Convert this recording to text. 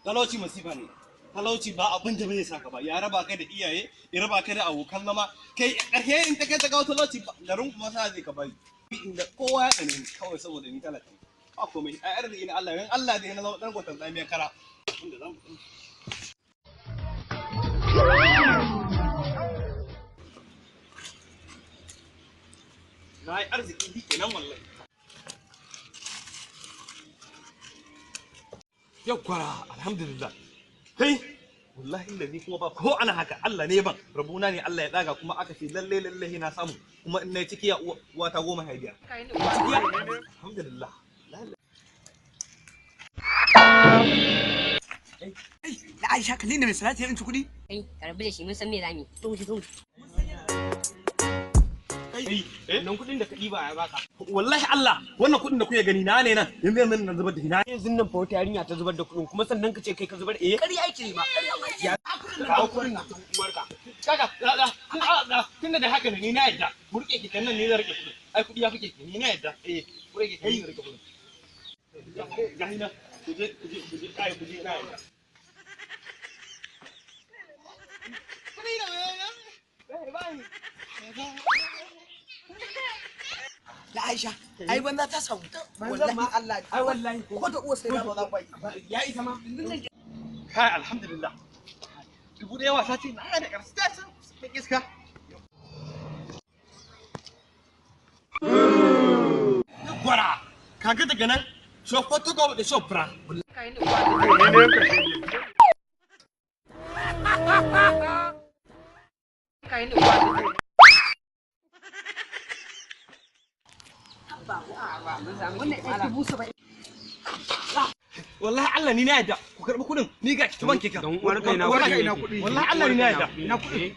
Talauci masifa ne. Talauci ba abin da bai saka ba. Ya raba ka da iyaye, ya raba ka da abokan zama. Kai ƙarshe in ta kai ta kawo talauci garin kuma sa zai ka bari. Inda kowa ya tsane ni kawai saboda ni talaka ne. Ba komai, ai arziki na Allah, in Allah da na zama dan gwatan tsamiyar kara. Inda zamu na yi arziki shi kenan wallahi. Yawwa, alhamdulillah. Kai, wallahi lazi kuma ba ko ana haka Allah ne ban rabona ne Allah ya daga kuma aka ce lalle lalle na samu kuma in nayi ciki ya uwa ta 15. Alhamdulillah. Da Aisha kalli da mai salati ya ci kuɗi. Kai, ka rabu da shi mun san me zamu yi. Zo zo. Kai, Wannan kuɗin da ka ɗiba ya baka. Wallahi Allah, wannan kuɗin da kuke gani na ne nan, yanzu yanzu na zubar da shi na. Yanzu nan fa wata yarinya ta zubar da kuɗin kuma sannan ka ce kai ka zubar eh. Ƙarya yake ma, ƙarya yake. Ya Kawo kuɗin na uwarka. Kaka, da tunda da haka ne ni na yadda. Mu rike keken nan ni zan rike kuɗin. Ai kuɗi ya fi keke, ni na yadda. Eh, ku rike keken ni zan rike kuɗin. Ga hina, ku je ku je ku je ai ku je na yadda. Da Aisha, ai banza ta samu. Wallahi Allah, ai wallahi ko da uwa sai na ba za ba. Ya isa ma. Kai alhamdulillah. 1000 wasa ce na da ƙarfi ta san iska. Gwara, kaga daga nan shop to go da shop bra. Wallahi Allah ni na yadda ku karbi kuɗin ni ga ki tuban keken. Dan uwarka ina kuɗi. Wallahi Allah ni na yadda. Ina kuɗi.